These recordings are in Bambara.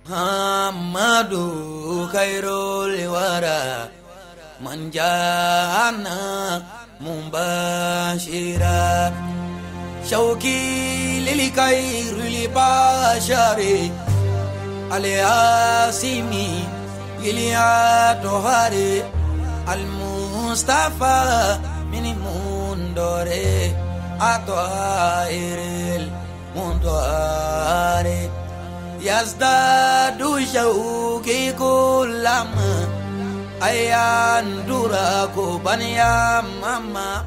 Muhammadu khairul wara man jana mubashira shauki lil khairil bashari al-asimi lil atohari al-mustafa min mundore atohiril mundore yazdadu shauki kullama ayandura kubaniya mama.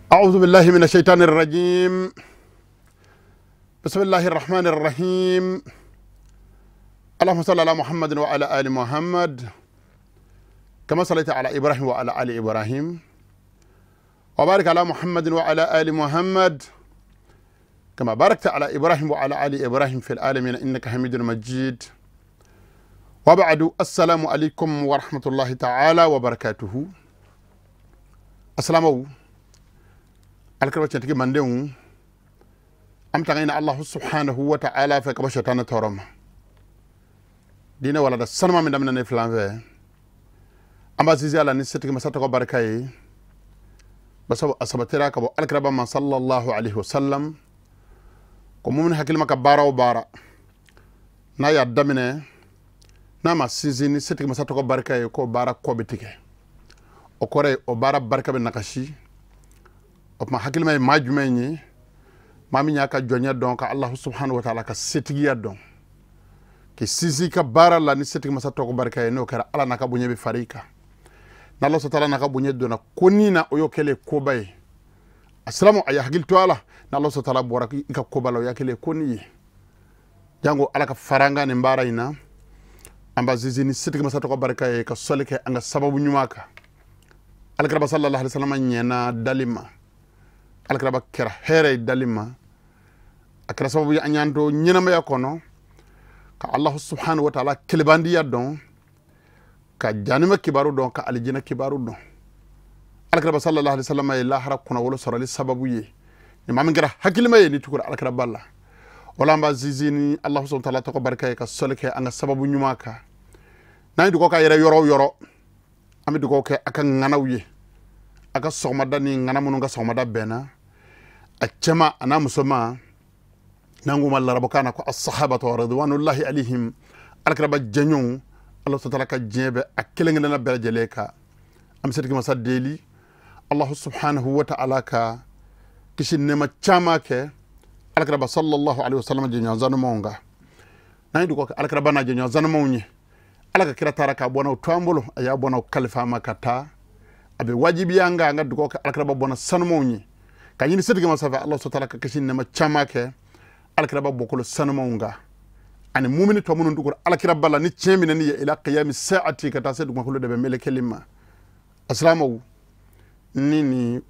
أعوذ بالله من الشيطان الرجيم. بسم الله الرحمن الرحيم. اللهم صل على محمد وعلى آل محمد كما صليت على إبراهيم وعلى آل إبراهيم، وبارك على محمد وعلى آل محمد كما باركت على إبراهيم وعلى آل إبراهيم في العالمين إنك حميد مجيد. وبعد، السلام عليكم ورحمة الله تعالى وبركاته. السلام عليكم تنتكي مندون أم تغينا الله سبحانه وتعالى في كبشتان تورم دينا ولا دا سنما من دمنا نفلان في أما زيزي على نسيتك مساتك بركاي بس أصبترا كبو الكربا ما صلى الله عليه وسلم كمومن حكيل ما بارا وبارا نا يدمنا نا ما سيزي نسيتك مساتك بركاي كو بارا كو بتك أكوري وبارا بركة بالنقشي o ma hakilima ye maa jumɛn ye maa min y'a ka jɔnya dɔn ka Allahu subhanahu wa ta'ala ka setigiya dɔn k'i sinsin i ka baara la ni setigi masa tɔgɔ barika ye n'o kɛra Ala n'a ka bonya bɛ fara i kan n'Ala sɔrɔ n'a ka bonya donna ko nin na o y'o kɛlen koba ye a silamu a ye hakili to a la n'Ala sɔrɔ bɔra i ka koba la o y'a kɛlen ko nin ye jango Ala ka fara an kan nin baara in na an b'a sinsin ni setigi masa tɔgɔ barika ye ka sɔli kɛ an ka sababu ɲuman kan Alakira sallallahu alaihi wasallam ɲɛna dali ma alakiraba kɛra hɛrɛ ye dali ma a kɛra sababu ye an y'an to ɲɛnamaya kɔnɔ ka Allahu subhanahu wa ta'ala kelebandiya dɔn ka janima kibaru dɔn ka alijinɛ kibaru dɔn alakiraba sallallahu alaihi wasallam ye lahara kunnawolo sɔrɔli sababu ye ni maa min kɛra hakilima ye ni tugura alakiraba la o la an b'a sinsin ni Allahu subhanahu wa ta'ala tɔgɔ barika ye ka sɔli kɛ an ka sababu ɲuman kan n'an ye dugawu k'a yɛrɛ yɔrɔ o yɔrɔ an bɛ dugawu kɛ a ka ŋanaw ye a ka sɔgɔmada ni ŋana minnu ka sɔgɔmada bɛnna a cɛma a n'a musoma n'an k'o ma larabukan na ko as-sahabatu ridwanullahi alayhim alakiraba jɛɲɔgɔnw Ala subhanahu ka diɲɛ bɛ a kelen kelenna bɛɛ lajɛlen kan an bɛ setigi masa deli Allahu subhanahu wa ta'ala ka kisi nɛɛma caman kɛ alakiraba sallallahu alaihi wasallam jɛɲɔgɔn zanumanw kan n'an ye dugawu kɛ alakiraba n'a jɛɲɔgɔn zanumanw ye Ala ka kira taara k'a bɔnna o to an bolo a y'a bɔnna o kalifa ma ka taa a bɛ wajibiya an kan an ka dugawu kɛ alakiraba bɔnna sanumanw ye ka ɲini setigi masa fɛ Ala subhanahu ka kisi nɛɛma caman kɛ alakiraba bɔkolo sanumanw kan ani mumini tɔ minnu tugura alakiraba la ni tiɲɛ minɛni ye ila qiyami sa'ati ka taa se dugumakolo de bɛ melekeli ma asilamɛw ni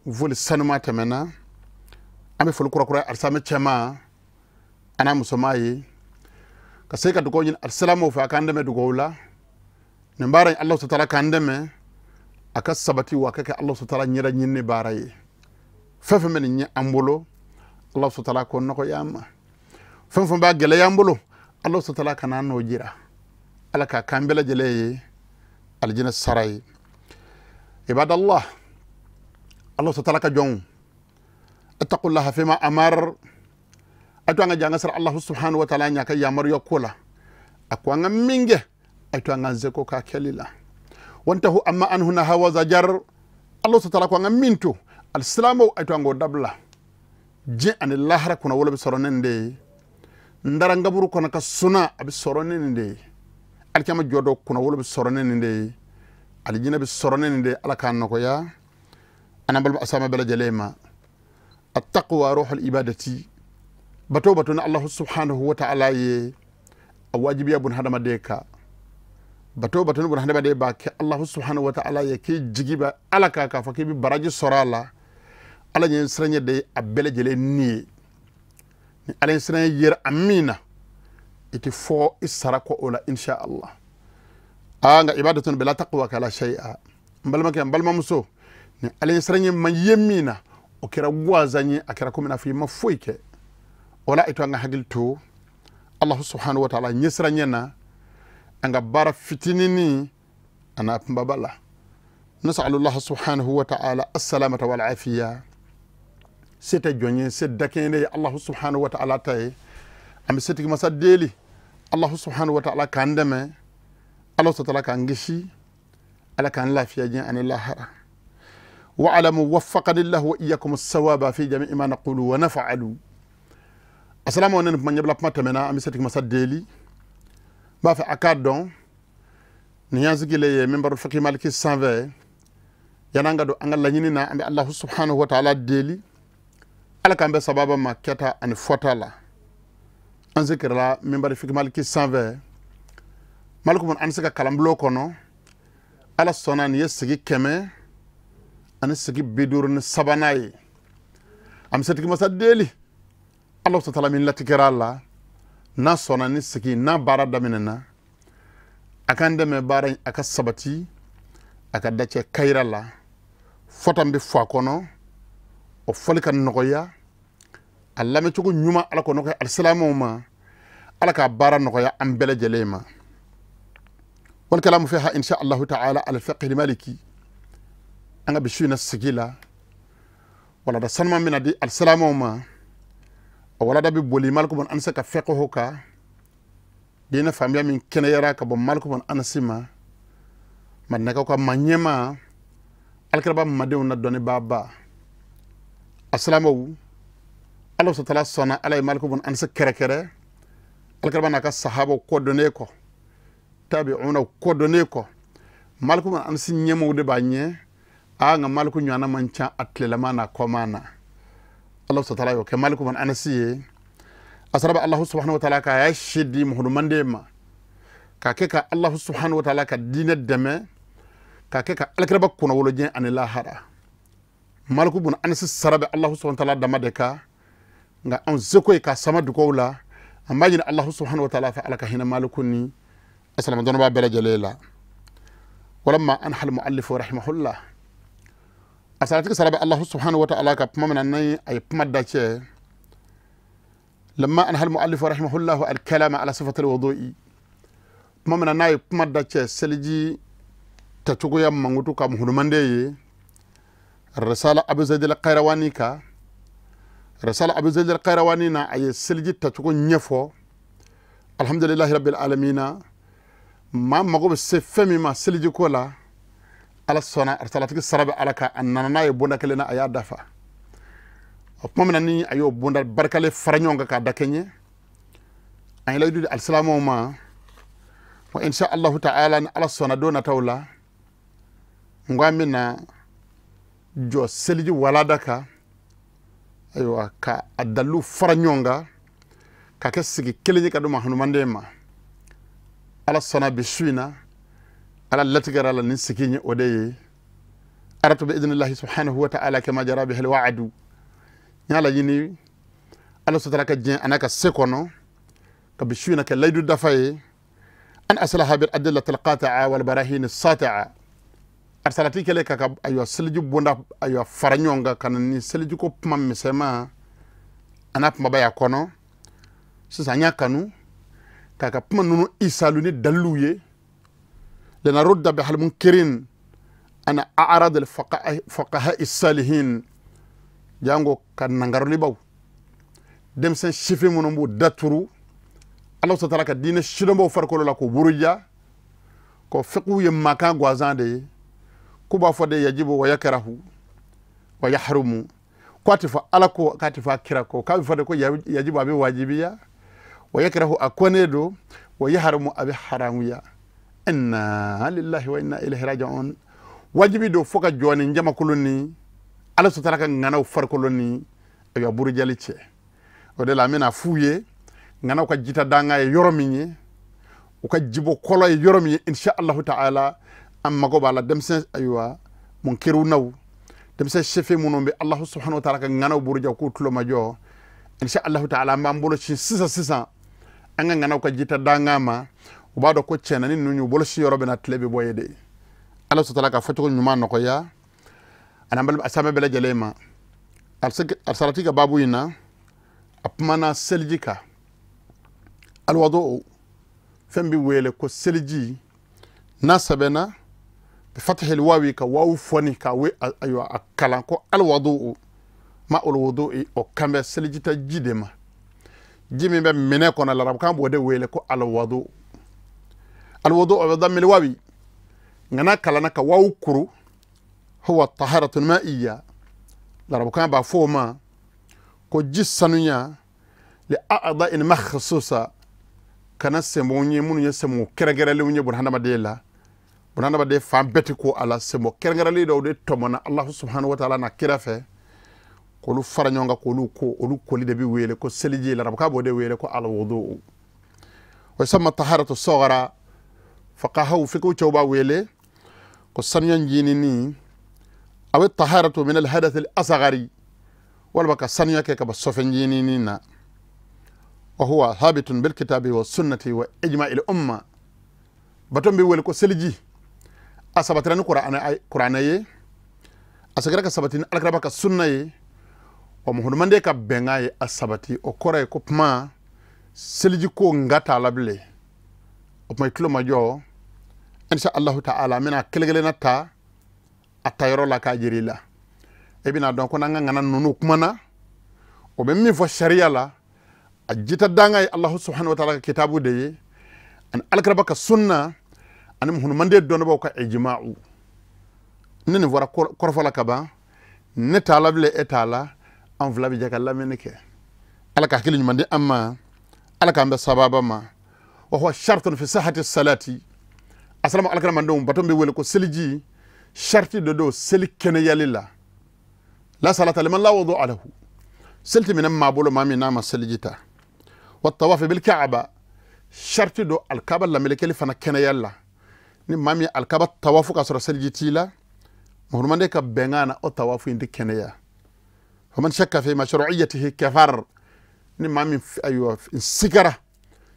foli sanuma tɛmɛna an bɛ foli kura kura alisamɛ cɛman a n'a musoman ye ka se ka dugawu ɲini alisilamɛw fɛ a k'an dɛmɛ dugawu la nin baara in Ala subhanahu k'an dɛmɛ a ka sabati wa a ka kɛ Ala subhanahu ɲɛda ɲinini baara ye fɛn fɛn bɛ nin ɲɛ an bolo Ala subhanahu k'o nɔgɔya an ma fɛn fɛn b'a gɛlɛya an bolo Ala subhanahu ka n'an n'o jira Ala k'a k'an bɛɛ lajɛlen ye alijinɛ sara ye ibadallah Ala subhanahu ka jɔnw ittaqullaha fima amar a to an ka jan an ka sara Allahu subhanahu wa ta'ala ɲa ka yamaruya ko la a ko an ka min kɛ a to an ka seko k'a kɛli la wantahu amma anhu naha wa zajar Allah subhanahu ko an ka min to alisilamɛw a to an k'o dabila diɲɛ ani lahara kunnawolo bɛ sɔrɔ ne nin de ye n dara n kaburu kɔnɔ ka suna a bɛ sɔrɔ ne nin de ye alikiyama jɔ dɔ kunnawolo bɛ sɔrɔ ne nin de ye alijinɛ bɛ sɔrɔ ne nin de ye Ala k'a nɔgɔya an n'an balima asama bɛɛ lajɛlen ma attaqwa ruhul ibadati bato bato ni Allahu subhanahu wa ta'ala ye a wajibiya bun hadamaden kan bato bato ni bun hadamaden b'a kɛ Allahu subhanahu wa ta'ala ye k'i jigi bɛ Ala kan k'a fɔ k'i bɛ baraji sɔrɔ a la Ala ɲɛ siranɲɛ de ye a bɛɛ lajɛlen ni ye ni Ala ɲɛ siranɲɛ yera a min na i tɛ fɔ i sara kɔ o la insha Allah aa nka ibadatun bila taqwa kala shay'a n balimakɛ n balimamuso ni Ala ɲɛ siranɲɛ ma ye min na o kɛra gansan ye a kɛra komi i n'a fɔ i ma foyi kɛ o la i to an ka hakili to Allah subhanahu wa ta'ala ɲɛsira ɲɛ na an ka baara fitinini ana kunbaba la. Nasalullah subhanahu wa ta'ala assalamata wal afiya. Se tɛ jɔn ye, se dakɛɲɛ ye Allah subhanahu wa ta'ala ta ye. An bɛ setigi masa deli Allah subhanahu wa ta'ala k'an dɛmɛ, Allah subhanahu wa ta'ala k'an kisi, ala k'an lafiya diɲɛ ani lahara. Wa'lamu waffaqanillahu wa iyyakum as-sawaba fi jami'i ma naqulu wa naf'alu. Assalamu alaikum kuma ɲɛbila kuma tɛmɛna, an bɛ setigi masa deli. N b'a fɛ a k'a dɔn nin y'an sigilen ye minbaru fiqh maliki sanfɛ. Yan'an ka don an ka laɲini na, an bɛ Allah subhanahu wa ta'ala deli ala k'an bɛ sababa ma kɛta ani fɔta la. An sikirila minbari fiqh maliki sanfɛ. Maliku mun an bɛ se ka kalanbulon kɔnɔ. Ala sɔnna nin ye sigi 153 ye. An bɛ setigi masa deli Allah subhanahu wa ta'ala min latigɛra a la, n'a sɔnna ni sigi n'a baara daminɛna, a k'an dɛmɛ baara in a ka sabati, a ka dacɛ kayira la. Fɔta min bɛ fɔ a kɔnɔ, o fɔli ka nɔgɔya, a lamɛncogo ɲuman ala k'o nɔgɔya alisilamɛw ma, ala k'a baara nɔgɔya an bɛɛ lajɛlen ma. Wal kalamu fiha insha Allahu ta'ala al fiqh al maliki. An ka bi su in na sigi la, walada sanuman bɛna di alisilamɛw ma. O walada bɛ boli Maliku bun Anasi ka fiqh kan, diinɛ faamuya min kɛnɛyara ka bɔ Maliku bun Anasi ma, Madinakaw ka maa ɲɛmaa, alikiraba madenw na dɔnnibaaba. Alisilamɛw, Ala subhanahu wa ta'ala sɔnna ala ye Maliku bun Anasi kɛrɛkɛrɛ alikiraba n'a ka sahabaw kɔdɔnnen kɔ, tabi'unaw kɔdɔnnen kɔ. Maliku bun Anasi ɲɛmɔgɔw de b'a ɲɛ. A nka Maliku ɲɔgɔnna man ca a tilelama n'a kɔma na. Allah subhanahu wa ta'ala y'o kɛ Maliku bun Anasi ye. A sara bɛ Allah subhanahu wa ta'ala ka a y'a si di muhudumanden ma, k'a kɛ ka Allah subhanahu wa ta'ala ka diinɛ dɛmɛ, k'a kɛ ka alikiraba kunnawolo diɲɛ ani lahara. Maliku bun Anasi sara bɛ Allah subhanahu wa ta'ala dama de kan, nka anw seko ye k'a sama dugawu la. An b'a ɲini Allah subhanahu wa ta'ala fɛ ala ka hinɛ Maliku ni a salama dɔnnibaa bɛɛ lajɛlen la. Walamma anha al-muallifu rahimahullah. A saratigi sara bɛ Allah subhanahu wa ta'ala ka kuma min na ni a ye kuma dacɛ. Lamma anha al-muallifu rahimahullah al-kalama ala sifati al-wudu'i. Kuma min na n'a ye kuma dacɛ seliji tacogoya mankutu ka muhudumanden ye, Risala Abu Zayd al-Qayrawani ka. Risala Abu Zayd al-Qayrawani na a ye seliji tacogo ɲɛfɔ. Alhamdulillahi rabbil alamina. Maa mago bɛ se fɛn min ma seliji ko la, ala sɔnna risalatigi sara bɛ ala kan, a nana n'a ye bonda kelen na, a y'a dafa. O tuma min na ni a y'o bonda barikalen fara ɲɔgɔn kan k'a dakɛɲɛ, an ye layidu di alisilamɛw ma. Wa insha Allahu ta'ala ni ala sɔnna don nataw la, n ko an bɛna jɔ seliji walada kan, ayiwa ka a dalilu fara ɲɔgɔn kan ka kɛ sigi kelen ye ka d'u ma hanumanden ma. Ala sɔnna bi su in na, ala latigɛra la nin sigi in ye o de ye. Aratu bi idnillahi subhanahu wa ta'ala kama jara bihi alwa'du. N y'a laɲini ala sɔtara ka diɲɛ a n'a ka se kɔnɔ ka bi su in na kɛ layidu dafa ye. An aslaha bil adillati alqati'a wal barahin as-sati'a. Arsalati kɛlen ka ayiwa seliji bonda ayiwa fara ɲɔgɔn kan ka na ni seliji ko kuma misɛnman a n'a kumaba y'a kɔnɔ. Sisan an y'a kanu k'a ka kuma ninnu isalu ni daliluw ye. Lanarudda bihal munkirin ana a'rad al fuqaha as-salihin. Jango ka nangarolibaw denmisɛn sifin minnu b'u daturu Ala subhanahu wa ta'ala ka diinɛ sidɔnbaw farikolo la k'o buruja, ko fiqhu ye makan gansan de ye. K'u b'a fɔ de yajibu wa yakrahu wa yahrumu, k'a tɛ fɔ ala ko, k'a tɛ fɔ a kira ko, k'a bɛ fɔ de ko yajibu a bɛ wajibiya, wa yakrahu a kɔnnen don, wa yahrumu a bɛ haramuya. Inna lillahi wa inna ilayhi raji'un. Wajibi don fo ka jɔ ni jamakulu ni ala sutara ka ŋanaw farikolo ni ayiwa burujali cɛ. O de la an bɛna f'u ye ŋanaw ka jita danga ye yɔrɔ min ye, u ka jibɔ kɔlɔ ye yɔrɔ min ye, insha Allahu ta'ala an mago b'a la denmisɛn ayiwa munkiriw naw, denmisɛn sefe minnu bɛ Allahu subhanahu wa ta'ala ka ŋanaw buruja k'u tulo majɔ. Insha Allahu ta'ala an b'an bolo sin sisan sisan an ka ŋanaw ka jita danga ma. U b'a dɔn ko tiɲɛna ni ninnu y'u bolo sin yɔrɔ min na tile bɛ bɔ ye de. Ala sutara ka fɔcogo ɲuman nɔgɔya ani an balima samɛ bɛɛ lajɛlen ma. Arisalati ka baabu in na, a kumana seliji kan. Alwudu fɛn bɛ wele ko seliji n'a sɛbɛnna bi fathil wawi ka wawu fɔni ka we ayiwa a kalan ko alwudu ma alwudu o kan bɛ seliji ta ji de ma ji min bɛ minɛ kɔnɔ larabukan b'o de wele ko alwudu alwudu o bɛ dammil wawi nka n'a kalanna ka wawu kuru huwa taharatu ma'iyya larabukan b'a fɔ o ma ko ji sanuya li a'da'in makhsusa kana senbon ye minnu ye senbon kɛrɛnkɛrɛnlenw ye bunahadamaden la bunahadamaden fan bɛɛ ti ko a la senbon kɛrɛnkɛrɛnlen dɔw de tɔmɔna Alahu subahanahu wa taala n'a kira fɛ k'olu fara ɲɔgɔn kan k'olu ko olu koli de bɛ wele ko seliji larabukan b'o de wele ko alwudu wa yusamma taharatu sughra fuqahaw fiqhu cɛw b'a wele ko sanuya ɲinini aw taharatu min alhadath al-asghari walima ka sanuya kɛ ka bɔ sɔfɛ ɲinini na وهو ثابت بالكتاب والسنة وإجماع الأمة baton bi wele ko seliji a sabatira ni Qur'ana ye a segira ka sabati ni alakiraba ka sunna ye wa muhudumande ka bɛnkan ye a sabati o kɔrɔ ye ko kuma seliji ko nga t'a la bilen o tuma i tulo ma jɔ insha Allahu ta'ala n bɛna kelen kelenna ta a tayɔrɔ la k'a jira i la e bɛna dɔn ko n'an ka ŋana ninnu kumana o bɛ min fɔ sariya la a jita danga ye Allahu subhanahu wa ta'ala ka kitabu de ye ani alakiraba ka sunna ani muhudumande dɔnnibaw ka ijma'u ne nin fɔra kɔrɔfɔ la ka ban ne t'a la bilen e t'a la an fila bɛ jɛ ka lamɛnni kɛ ala ka hakili ɲuman di an ma ala k'an bɛn sababa ma wa huwa shartun fi sihhati salati asalama alakiramandenw bato bɛ wele ko seliji sharti dɔ don seli kɛnɛyali la la salata liman la wudu'a lahu seli tɛ minɛ maa bolo maa min n'a ma seliji ta wa tawafi bil ka'aba sharti don alikaba lamelekeli fana kɛnɛyali la ni maa min alikaba tawafu ka sɔrɔ seliji t'i la muhurumanden ka bɛnkan na o tawafu in tɛ kɛnɛya faman shakka fi mashru'iyyatihi kafar ni maa min ayiwa sigara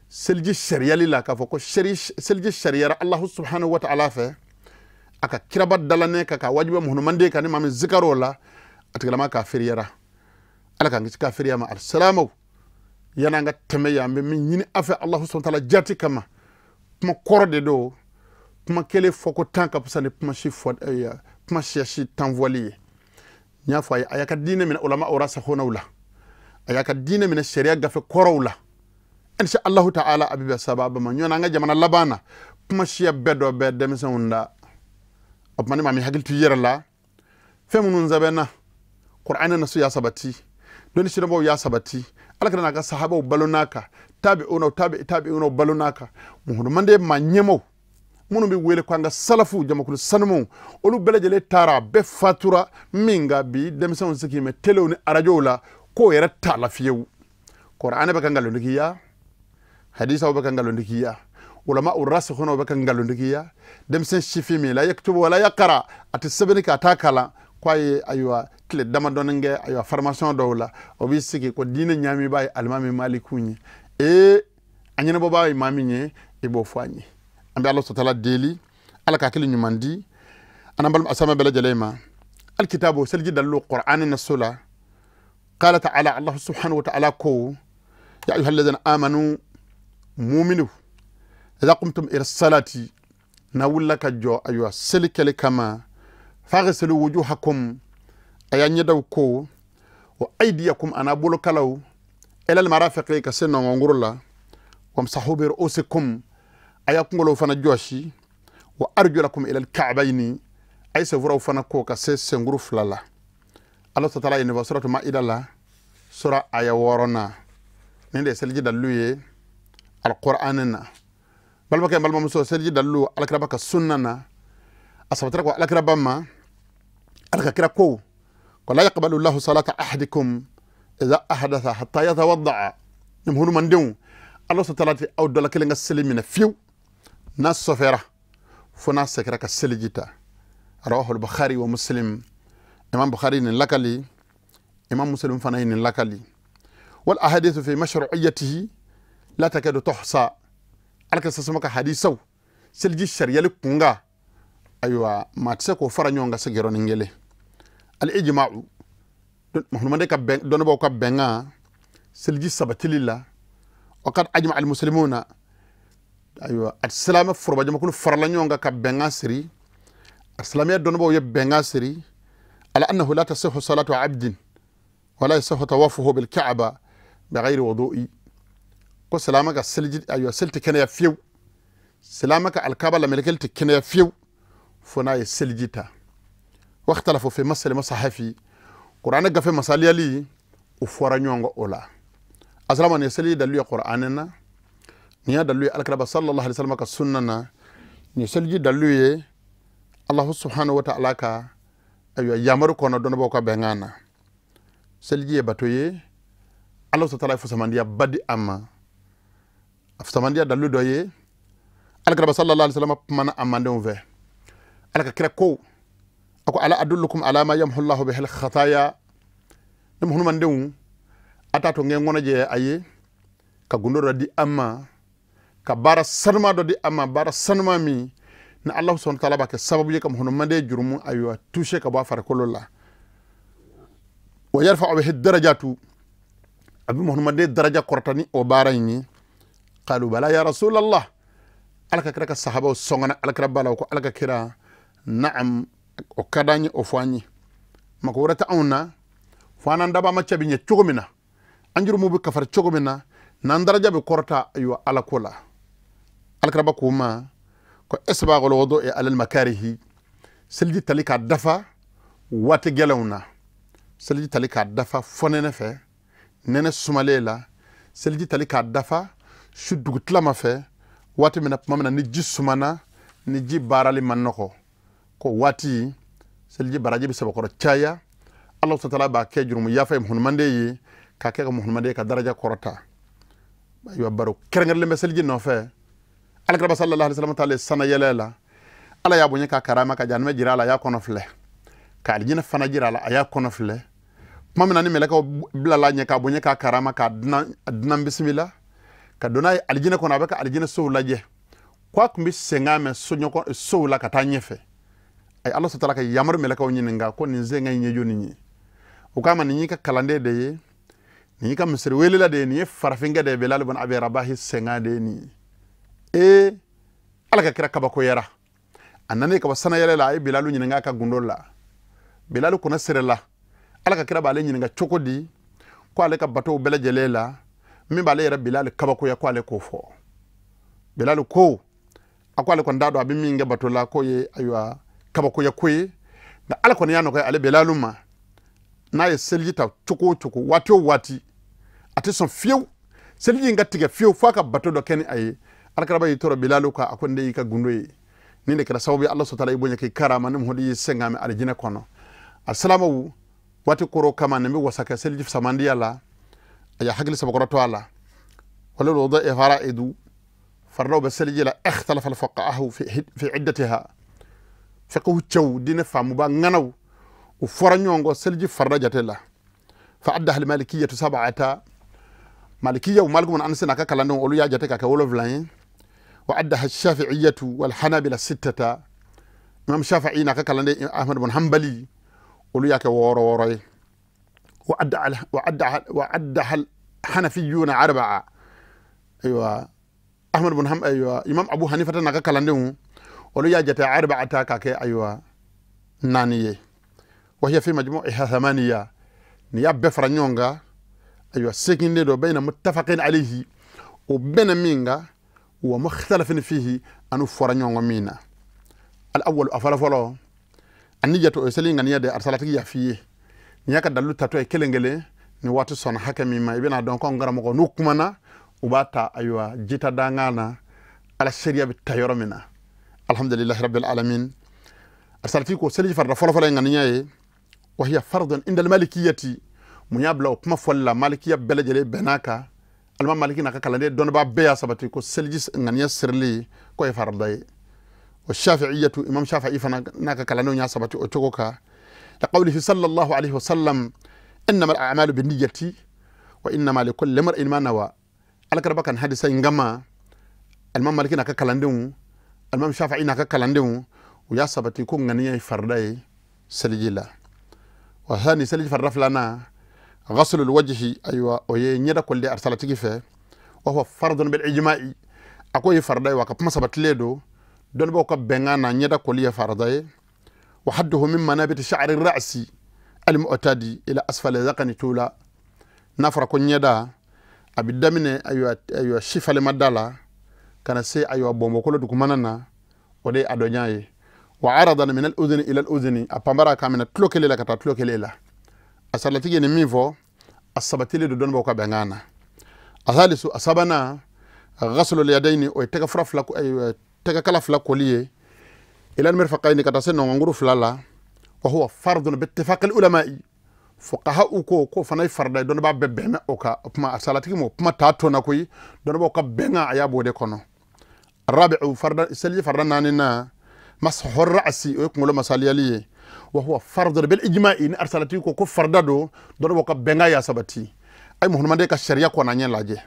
seliji sariyali la k'a fɔ ko seliji sariyara Allahu subhanahu wa ta'ala fɛ a ka kiraba dalanen kan ka wajibiya muhurumanden kan ni maa min sigar'o la a tigilama kafiriyara ala k'an kisi kafiriya ma alisalamaw yan'an ka tɛmɛ yan an bɛ min ɲini a fɛ Allahu subhanahu wa ta'ala jati kama kuma kɔrɔ de don kuma kelen fɔko tan ka fisa ni kuma si fɔ kuma siya si tan fɔli ye n y'a fɔ a ye a y'a ka diinɛ minɛ ulama rasikhunaw la a y'a ka diinɛ minɛ sariya gafe kɔrɔw la insha Allahu ta'ala a bɛ bɛn sababa ma ɲɔn an ka jamana laban na kuma siya bɛɛ dɔ bɛ denmisɛnw da o tuma ni maa min hakili to i yɛrɛ la fɛn minnu sɛbɛnna Qur'an nasu y'a sabati dɔnni sidɔnbaw y'a sabati ala kana n'a ka sahabaw balo n'a kan tabi'unaw tabi'unaw balo n'a kan muhudumanden maa ɲɛmaw minnu bɛ wele ko an ka salafu jamakulu sanumaw olu bɛɛ lajɛlen taara a bɛɛ fatura min ka bi denmisɛnw sigi mɛ telew ni arajow la k'o yɛrɛ t'a la fiyewu Qur'an bɛ ka nkalontigiya hadisaw bɛ ka nkalontigiya ulama rasikhunaw bɛ ka nkalontigiya denmisɛn sifin min la yaktubu wala yaqra a tɛ sɛbɛnni kɛ a t'a kalan k'a ye ayiwa tile damadɔni kɛ ayiwa formation dɔw la o b'i sigi ko diinɛ ɲaami b'a ye alimami maliku ye ee a ɲɛnabɔbaa ye maa min ye i b'o fɔ an ye an bɛ Ala sɔtala deli ala ka hakili ɲuman di an n'an balima asama bɛɛ lajɛlen ma alikitabu seliji dalilu Qur'an na so la qala ta'ala Allah subhanahu wa ta'ala ko ya ayyuha alladhina amanu mu'minu idha qumtum ila salati na wulila ka jɔ ayiwa seli kɛli kama faghsilu wujuhakum a y'a ɲɛdaw ko wa aydiyakum ana bolokalaw ila almarafiqi ka se nɔngɔnkuru la wamsahu bi ru'usikum a y'a kunkolow fana jɔsi wa arjulakum ila alka'bayni a ye senfuraw fana ko ka se senkuru fila la Ala ta'ala ye nin fɔ suratu Ma'ida la sura aya 6 nin de ye seliji dalilu ye alqur'an na balimakɛ balimamuso seliji dalilu alakiraba ka sunna na a sabatira ko alakiraba ma ala ka kira ko ko la yaqbalu llahu salata ahadikum idha ahdatha hatta yatawadda'a ni muhulumandenw Ala ta'ala tɛ aw dɔ la kelen ka seli minɛ fiyewu n'a sɔfɛra fo n'a sɛgɛra ka seliji ta rawahu al-Bukhari wa Muslim imam Bukhari nin lakali imam Muslim fana ye nin lakali wal ahadithu fi mashru'iyyatihi la takadu tuhsa ala ka sasama ka hadisaw seliji sariyali kunga ayiwa maa tɛ se k'o fara ɲɔgɔn kan sigiyɔrɔnin kelen al ijma'u muhulumanden ka bɛn dɔnnibaw ka bɛnkan seliji sabatili la Wa qad ajma al muslimuna, ayiwa alisilamɛ forobajamakulu farala ɲɔgɔn kan ka bɛnkan siri, alisilamɛya dɔnnibaaw ye bɛnkan siri ala annahu la tasihu salatu abdin wala yasihu tawafuhu bil ka'aba bighayri wudu'i. Ko silamɛ ka seliji, ayiwa seli tɛ kɛnɛya fiyewu, silamɛ ka alikaba lamelekeli tɛ kɛnɛya fiyewu fo n'a ye seliji ta. Wakhtalafu fi masal masahafi, Qur'an gafe masaliyali u fɔra ɲɔgɔn kɔ o la. Asalama nin ye seli dalilu ye Qur'an na, nin y'a dalilu ye alakiraba sallallahu alaihi wasallam ka sunna na, nin ye seliji dalilu ye Allahu subhanahu wa ta'ala ka ayiwa yamaru kɔnɔ dɔnnibaaw ka bɛnkan na. Seliji ye bato ye, Allahu subhanahu wa ta'ala ye fusamandiya ba di a ma. A fusamandiya dalilu dɔ ye alakiraba sallallahu alaihi wasallam kumana a mandenw fɛ. Ala ka kira ko a ko ala adullukum ala ma yamhu Allahu bihil khataya, ne muhnumandenw a t'a to n kɛ n kɔnɔ jɛ a ye ka gundo dɔ di an ma, ka baara sanuma dɔ di an ma, baara sanuma min ni Allahu subhanahu wa ta'ala b'a kɛ sababu ye ka muhunumanden jurumu ayiwa toucher ka bɔ a farikolo la. Wa yarfa'u bihi darajatu, a bɛ muhunumanden daraja kɔrɔta ni o baara in ye. Qalu bala ya rasulallah, ala ka kira ka sahabaw sɔngana alakira ba la, ko ala ka kira na'am, o ka d'an ye, o fɔ an ye, mako wɛrɛ tɛ anw na fo an n'an dabaa ma cɛ bɛ ɲɛ cogo min na, an jurumu bɛ kafari cogo min na, n'an daraja bɛ kɔrɔta ayiwa ala ko la. Alakiraba k'o ma ko isbaghul wudu'i alal makarihi, seliji tali k'a dafa waati gɛlɛnw na, seliji tali k'a dafa fɔnɛnɛ fɛ, nɛnɛ sumalen la, seliji tali k'a dafa su dugutilama fɛ, waati min na tuma min na ni ji sumana, ni ji baarali man nɔgɔ, ko waati seliji baraji bɛ sɛbɛkɔrɔ caya. Allahu ta'ala b'a kɛ jurumu yafa ye muhunumanden ye, k'a kɛ ka muhunumanden ka daraja kɔrɔta. Ayiwa baro kɛrɛnkɛrɛnlen bɛ seliji nɔfɛ. Alakiraba sallallahu alaihi wasallam taalen sana yɛlɛ la, Ala y'a bonya k'a karama ka jahanama jira a la, a y'a kɔnɔ filɛ, ka alijinɛ fana jira a la, a y'a kɔnɔ filɛ. Tuma min na ni mɛlɛkɛw bilala ɲɛ k'a bonya k'a karama k'a dunan bisimila ka don n'a ye alijinɛ kɔnɔ, a bɛ ka alijinɛ sow lajɛ, ko a tun bɛ senkan mɛn soɲɔgɔn sow la ka taa ɲɛfɛ. Ayi Ala subhanahu wa ta'ala ka yamaru mɛlɛkɛw ɲininka ko nin senkan in ye jɔnni ye? O k'a ma nin y'i ka kalanden de ye, nin y'i ka misiri welela de ye, nin ye farafinkɛ de ye, Bilal ibn Abi Rabahi senkan de ye nin ye. Ee Ala ka kira kabakoyara, a nanen ka bɔ sanayɛlɛ la, a ye Bilalu ɲininka a ka gundo la. Bilalu kɔnɔ sirila, Ala ka kira b'ale ɲininka cogo di ko ale ka batow bɛɛ lajɛlen la min b'ale yɛrɛ Bilal kabakoya ko ale k'o fɔ. Bilalu ko a ko ale kɔni t'a dɔn a bɛ min kɛ bato la k'o ye ayiwa kabakoya ko ye, nka Ala kɔni y'a nɔgɔya ale Bilalu ma, n'a ye seliji ta cogo o cogo, waati o waati, a tɛ sɔn fiyewu seliji in ka tigɛ fiyewu f'a ka bato dɔ kɛ ni a ye. Alakiraba y'i tɔɔrɔ Bilalu kan, a ko nin de y'i ka gundo ye, nin de kɛra sababu ye Ala subhanahu wa ta'ala y'i bonya k'i karama ni Muhamadu y'i sen kan mɛn alijinɛ kɔnɔ. Alisilamɛw waati koro kama nin bɛ wasa kɛ seliji samandiya la, a y'a hakili sabakɔrɔ to a la. Walil wudu'i fara'idu, faridaw bɛ seliji la, ikhtalafa al-fuqaha fi iddatiha, fiqhu cɛw diinɛ faamuba ŋanaw u fɔra ɲɔgɔn kɔ seliji farida jate la. Fa addaha al-malikiyatu sab'ata, malikiyaw Maliku bin Anas n'a ka kalandenw olu y'a jate k'a kɛ 7 ye. Wa addaha ash-shafi'iyatu wal hanabila sittata, Imam Shafi'i n'a ka kalanden Ahmad bin Hanbali olu y'a kɛ 6 ye. Wa addaha al-hanafiyuna arba'a, ayiwa Ahmad bin Hanbali, ayiwa Imam Abu Hanifa n'a ka kalandenw olu y'a jate arba'ata k'a kɛ ayiwa 4 ye. Wa hiya fi majmu'iha thamaniya, ni y'a bɛɛ fara ɲɔgɔn kan ayiwa 8 de don, bayna muttafaqin alayhi, o bɛnna min kan, wa mukhtalafin fihi, anu fɔra ɲɔgɔn kɔ min na. Al-awwal, a fɔlɔ fɔlɔ, an-niyatu, o ye seli ŋaniya de, arisalatigi y'a f'i ye n'i y'a ka dalilu tatɔ ye kelen kelen ni waati sɔnna hakɛ min ma, i bɛna dɔn ko anw karamɔgɔ n'u kumana u b'a ta ayiwa jita dangan na, ala sariya bɛ ta yɔrɔ min na. Alhamdulillahi rabbil alamin. Arisalatigi ko seliji farida fɔlɔ fɔlɔ ye ŋaniya ye. Wa hiya fardun inda al-malikiyati, mun y'a bila o kuma fɔli la, malikiya bɛɛ lajɛlen bɛnn'a kan, alimami maliki n'a ka kalanden dɔnnibaa bɛɛ y'a sabati ko seliji ŋaniya sirili k'o ye farida ye. Wa shafi'iyatu, imam shafi'i fana n'a ka kalandenw y'a sabati o cogo kan. La qawlihi sallallahu alaihi wa sallam, innama al-a'malu binniyati wa innama likulli imri'in ma nawa. Alakiraba kan hadisa in gama, alimami maliki n'a ka kalandenw, alimami shafi'i n'a ka kalandenw u y'a sabati ko ŋaniya ye farida ye seliji la. Wa thani, seliji farida filanan, ghaslul wajhi, ayiwa o ye ɲɛda koli de arisalatigi fɛ, Wa huwa fardun bil ijma'i, a ko ye farida ye, wa ka kuma sabatilen don dɔnnibaw ka bɛnkan na, ɲɛda koli ye farida ye. Wa hadduhu min manabiti sha'ri ra'si al-mu'tadi ila asfali dhaqani tula. N'a fɔra ko ɲɛda, a bɛ daminɛ ayiwa sifalema da la ka na se ayiwa bɔnbɔkolo dugumana na, o de ye a dɔnya ye. Wa aradan min al-udhuni ila al-udhuni, a panbara k'a minɛ tulo kelen la ka taa tulo kelen la. A salatigi ye nin min fɔ, a sabatilen don dɔnnibaw ka bɛnkan na. A thalisu, a sabanan, ghaslu al-yadayni, o ye tɛgɛ fura fila, tɛgɛ kala fila koli ye, ila al-mirfaqayni, ka taa se nɔngɔnkuru fila la. Wa huwa fardun bi ittifaqi al-ulama'i, fuqaha ko fana ye farida ye, dɔnnibaa bɛɛ bɛnna o kan. O kuma a salatigi ma o kuma t'a to na koyi, dɔnnibaaw ka bɛnkan a y'a b'o de kɔnɔ. Rabi'u, farida seliji farida naaninan, mashu ra'si, o ye kunkolo masaliyali ye. Wa huwa fardun bil ijma'i, ni arsalatigi ko farida don, dɔnnibaaw ka bɛnkan y'a sabati. Ay muhammad ka sariya kɔnɔ ɲɛ lajɛ.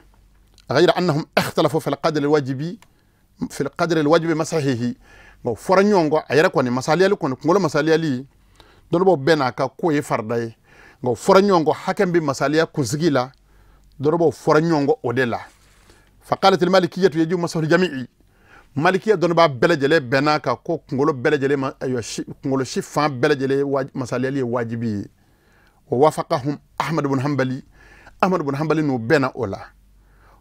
Ghayra annahum ikhtalafu fil qadri alwajibi, fil qadri alwajibi masahihi, nka fɔra ɲɔgɔn kɔ a yɛrɛ kɔni masaliyali kɔni, kunkolo masaliyali dɔnnibaaw bɛɛ n'a ka ko ye farida ye, nka fɔra ɲɔgɔn kɔ hakɛ bɛ masaliya kunsigi la, dɔnnibaaw fɔra ɲɔgɔn kɔ o de la. Faqalat almalikiyatu yajibu masahu aljami'i, malikiya dɔnnibaa bɛɛ lajɛlen bɛnna kan ko kunkolo bɛɛ lajɛlen ma, ayiwa kunkolo si fan bɛɛ lajɛlen masaliyali ye wajibi ye. Wa wafaqahum Ahmad ibn Hanbali, Ahmad ibn Hanbali n'u bɛnna o la.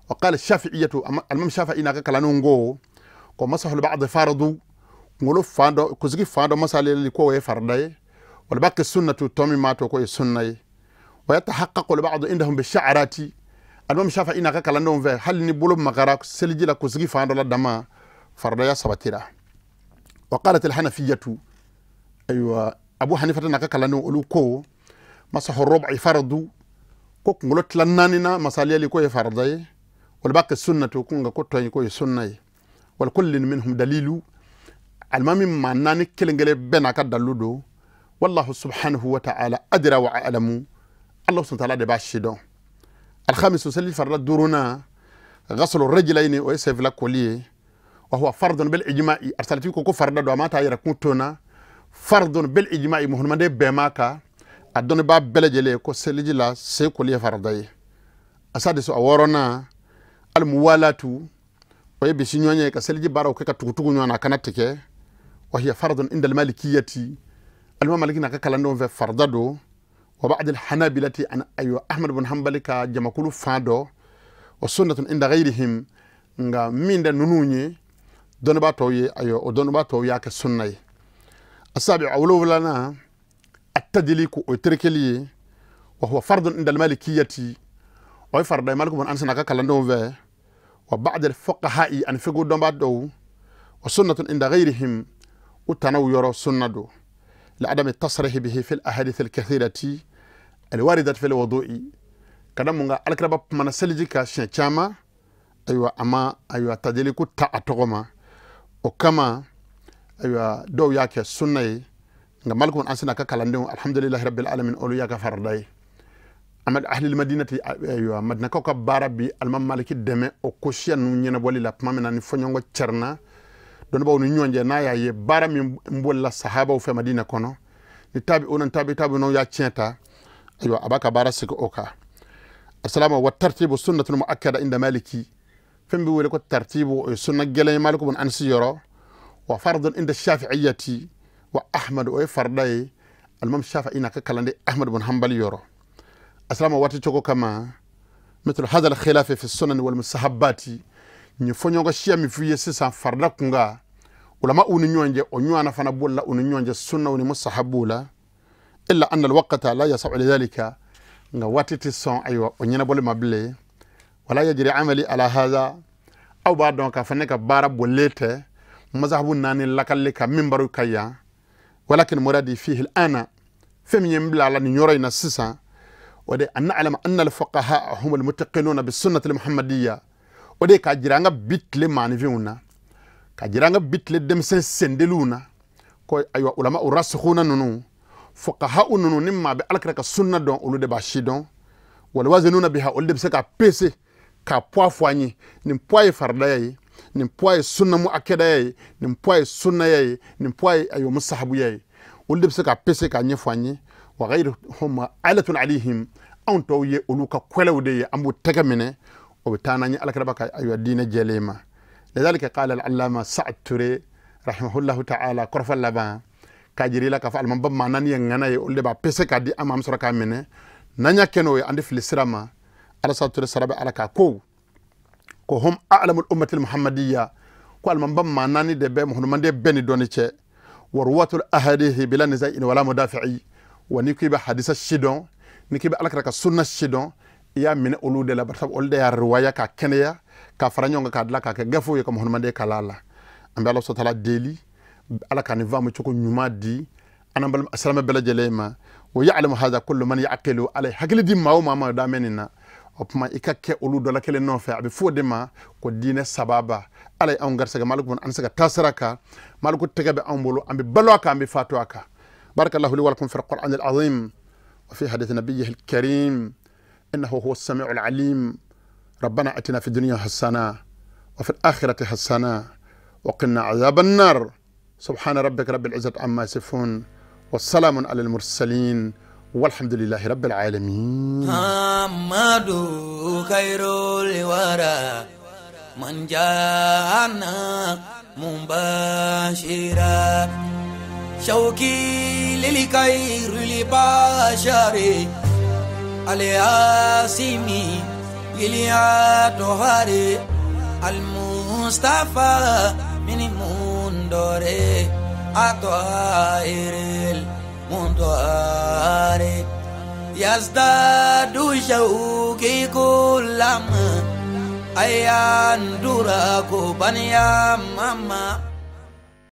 Wa qala shafi'iyatu, alimam Shafi'i n'a ka kalandenw ko masahu al-ba'd fardu, kunkolo fan dɔ, kunsigi fan dɔ masaliyali ko o ye farida ye. Wal baqi sunnatu, tɔ min m'a to k'o ye sunna ye. Wa yatahaqqaqu al-ba'd indahum bi-sha'rati, alimam Shafi'i n'a ka kalandenw fɛ, hali ni bolo magara seliji la kunsigi fan dɔ la dama, faridaya sabatira. Wa qalat al-hanafiyatu, ayiwa Abu Hanifa n'a ka kalandenw olu ko masahu ar-rub'i fardu, ko kunkolo tila naani na masaliyali ko ye farida ye. Wal baqi sunnatu, ko nka ko tɔ in ko ye sunna ye. Wal kullin minhum dalilu, alimami maa naani kelen kelen bɛɛ n'a ka dalilu don. Wallahu subhanahu wa ta'ala adra wa a'lamu, Allah subhanahu wa ta'ala de b'a si dɔn. Alkhamisu, seli farida duurunan, ghaslu rajlayni, o ye senfila koli ye. Wa huwa fardun bil ijma'i, arsalatigi ko farida don, a ma taa yɛrɛ kun to na. Fardun bil ijma'i, muhammaden bɛɛ m'a kan, a dɔnnibaa bɛɛ lajɛlen ko seliji la sen koli ye farida ye. Asadisu, a wɔɔrɔnan, almuwalatu, o ye bisi ɲɔgɔn ye ka seliji baaraw kɛ ka tugutugu ɲɔgɔn na, a kana tigɛ. Wa hiya fardun inda almalikiyati, alimam Maliki n'a ka kalandenw fɛ farida don. Wa ba'd alhanabilati, an ayiwa Ahmad ibn Hanbali ka jamakulu fan dɔ. Wa sunnatun inda ghayrihim, nka min tɛ ninnu ye, dɔnnibaa tɔw ye, ayiwa o dɔnnibaa tɔw y'a kɛ sunna ye. Asabi, a wolonwulanan, atadiliku, o ye terekeli ye. Wa huwa fardun inda almalikiyati, o ye farida ye Malik ibn Anas n'a ka kalandenw fɛ. Wa ba'd alfuqaha'i, ani fiqhu dɔnbaa dɔw. Wa sunnatun inda ghayrihim, u tanaw yɔrɔ sunna don. لعدم التصريح به في الأحاديث الكثيرة الواردة في الوضوء، kada mun ga alkiraba kumana seliji ka siɲɛ caman, ayiwa a ma ayiwa tadiliku ta a tɔgɔ ma, o kama ayiwa dɔw y'a kɛ sunna ye, nka Malik ibn Anas n'a ka kalandenw alhamdulillahi rabbil alamin olu y'a kɛ farida ye. Amal ahli madinati, ayiwa madinakaw ka baara bi alimam Maliki dɛmɛ o ko siya ninnu ɲɛnabɔli la tuma min na ni fɔɲɔgɔnkɔ cɛrinna dɔnnibaaw ni ɲɔgɔn cɛ, n'a y'a ye baara min bolila sahabaw fɛ Madina kɔnɔ, ni tabi'una ni tabi tabi'unaw y'a tiɲɛ ta, ayiwa a b'a ka baara sigi o kan. Asalama wa tartibu sunnatun muakkada inda Maliki, fɛn bɛ wele ko tartibu o ye sunna gɛlɛn ye Malik ibn Anas yɔrɔ. Wa fardun inda Shafi'iyyati wa Ahmad, o ye farida ye alimam Shafi'i n'a ka kalanden Ahmad ibn Hanbali yɔrɔ. Asalama waati cogo kama, mithlu hadha al-khilafi fi sunan wal mustahabbati, nin fɔɲɔgɔnkɔ siya min f'i ye sisan farida kunkan, ulama u ni ɲɔgɔn cɛ, o ɲɔgɔnna fana bolila u ni ɲɔgɔn cɛ sunnaw ni mustahabuw la. Illa anna alwaqta la yasau lidhalika, nka waati tɛ sɔn ayiwa o ɲɛnabɔli ma bilen. Wala yajri amali ala hadha, aw b'a dɔn k'a fɔ ne ka baara bolilen tɛ mazhabu naani lakali ka minbaru ka yan. Walakin muradi fihi al'ana, fɛn min ye n bila a la nin yɔrɔ in na sisan, o de an na'lama anna al-fuqaha hum al-muttaqinuna bis-sunnati al-muhammadiyya, o de k'a jira an ka bi tile maaninfinw na, ka jira an ka bi tile denmisɛn sendeliw na, ko ayiwa ulama rasikhuna ninnu, fuqaha ninnu, ni maa bɛ alakira ka sunna dɔn olu de b'a si dɔn. Wal wazinuna biha, olu de bɛ se ka pese k'a poids fɔ an ye, nin poids ye faridaya ye, nin poids ye sunna muakkadaya ye, nin poids ye sunnaya ye, nin poids ye ayiwa mustahabuya ye, olu de bɛ se ka pese k'a ɲɛfɔ an ye. Wa ghayruhum alatun alayhim, anw tɔw ye olu ka kɔlɛw de ye, an b'u tɛgɛ minɛ. O bɛ taa n'an ye alakiraba ka ayiwa diinɛ jɛlen ma. Lidhalika qala al-allama Sa'ad Ture rahimahullahu ta'ala kɔrɔfɔ laban k'a jira i la k'a fɔ alimamiba maa naani ye ŋana ye, olu de b'a pese k'a di an ma, an bɛ sɔrɔ k'a minɛ. N'an y'a kɛ n'o ye, an tɛ fili sira ma. Ala Sa'ad Ture sara bɛ ala k'a ko ko hum a'lamul ummati al-muhammadiyya, ko alimamiba maa naani de bɛ muhammadiden bɛɛ ni dɔnni cɛ. Wa ruwatul ahadithi bila niza'in wala mudafi'i, wa n'i ko i bɛ hadisa si dɔn, n'i k'i bɛ alakira ka sunna si dɔn, i y'a minɛ olu de la, barisa olu de y'a riwaya k'a kɛnɛya k'a fara ɲɔgɔn kan k'a dilan k'a kɛ gafew ye ka muhammaden kala a la. An bɛ Ala subahana taala deli ala ka nin faamu cogo ɲuman di an n'an balima silamɛ bɛɛ lajɛlen ma. Wa ya'lamu hadha kullu man ya'qilu, ala ye hakili di maa o maa ma da mɛn nin na. O tuma i ka kɛ olu dɔ la kelen nɔfɛ, a bɛ fɔ o de ma ko diinɛ sababa. Ala ye anw garisɛgɛ maliku an bɛ se ka taa sira kan, maliku tɛgɛ bɛ anw bolo, an bɛ balo a kan, an bɛ fatu a kan. Barakallahu li wa lakum fi al-Qur'an al-azim wa fi hadith nabiyyihi al-karim innahu huwa as-sami'u al-alim. Rabbana atina fi dunya hasana wa fi al-akhirati hasana wa qina adhaban nar. Subhana rabbika rabbil izzati amma yasifun wa salamun ala al-mursalin walhamdulillahi rabbil alamin. Muhammadu khairul wara man jana mubashira shauki lil khairil bashari al-asimi lil atohari al-mustafa min mundore atohiril mundore yazdadu shauki kullama ayan duraku banya mama.